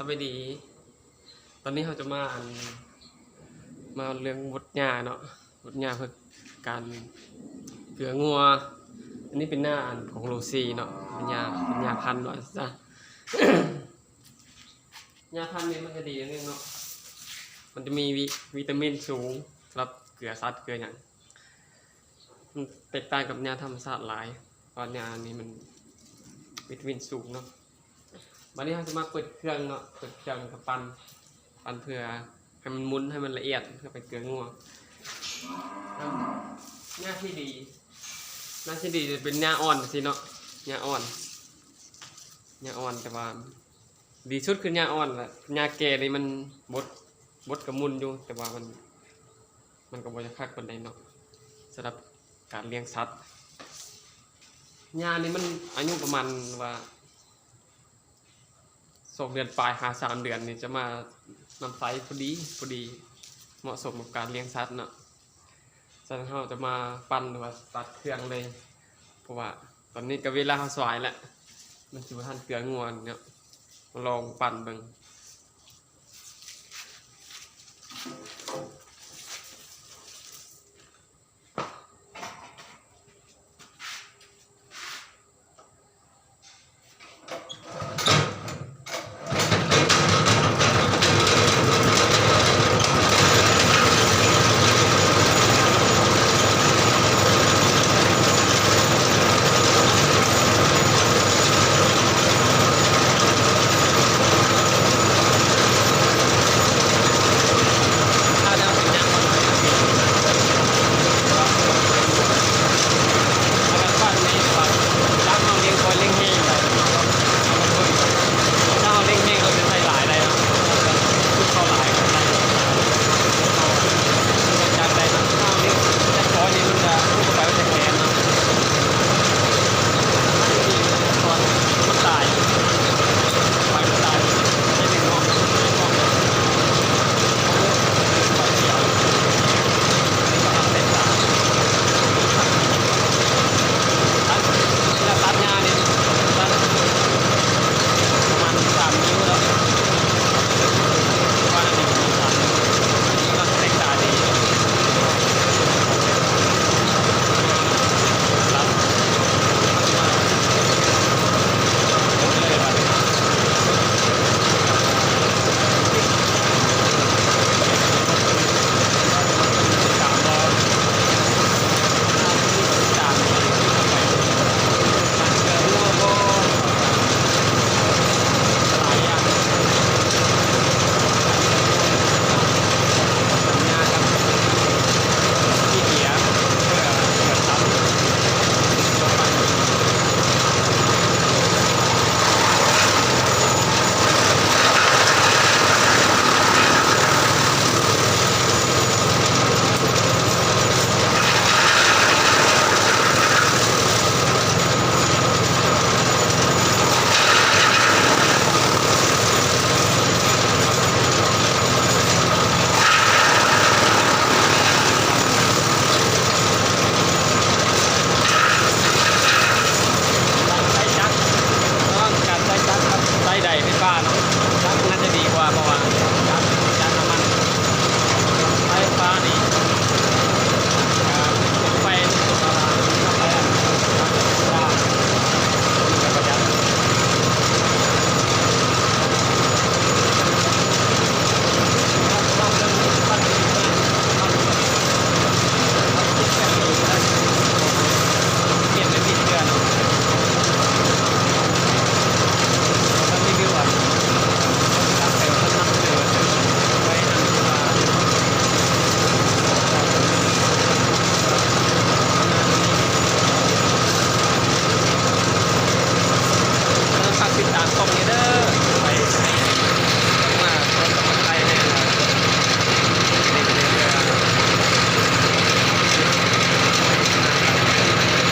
ສະບາຍດີ ຕອນນີ້ເຮົາຈະມາ ອັນ ມາເລື່ອງບົດຫຍ້າເນາະ ບົດຫຍ້າເພື່ອການເກືອງົວ. ອັນນີ້ເປັນຫຍ້າ ອັນ ຂອງໂຣຊີເນາະ ເປັນຫຍ້າ ເປັນຫຍ້າພັນວ່າຊັ້ນຊະ. ຫຍ້າພັນນີ້ມັນຈະດີຢ່າງໜຶ່ງເນາະ ມັນຈະມີວິ ວິຕາມິນສູງສຳລັບເກືອສັດເກືອຫຍັງ. ມັນແຕກຕ່າງກັບຫຍ້າທຳມະຊາດຫຼາຍ ເພາະຫຍ້ານີ້ມັນວິຕາມິນສູງເນາະ. ບາດນີ້ເຮົາຈະມາເປີດເຄື່ອງເນາະ ເປີດເຄື່ອງແລ້ວກໍປັ່ນ ປັ່ນເພື່ອໃຫ້ມັນໝຸນ ໃຫ້ມັນລະອຽດ ເພື່ອໄປເກືອງົວ. ຫຍ້າທີ່ດີ ຫຍ້າທີ່ດີຈະເປັນຫຍ້າອ່ອນຈັ່ງຊີ້ເນາະ ຫຍ້າອ່ອນ ຫຍ້າອ່ອນ ແຕ່ວ່າດີສຸດຄືຫຍ້າອ່ອນແຫຼະ. ຫຍ້າແກ່ນີ້ມັນບົດ ບົດກໍໝຸນຢູ່ ແຕ່ວ່າມັນ ມັນກໍບໍ່ຈະຄັກປານໃດເນາະ ສຳລັບການລ້ຽງສັດ. ຫຍ້ານີ້ມັນອາຍຸປະມານວ່າສອງເດືອນປາຍຫາສາມເດືອນນີ້ຈະມານຳໃຊ້ພໍດີ ພໍດີ ເໝາະສົມກັບການລ້ຽງສັດເນາະ. ສະນັ້ນເຮົາຈະມາປັ່ນ ຫຼືວ່າຕັດເຄື່ອງເລີຍ ເພາະວ່າຕອນນີ້ກໍເວລາເຮົາສາຍແລ້ວ ມັນຊິບໍ່ທັນເກືອງົວເນາະ. ມາລອງປັ່ນເບິ່ງ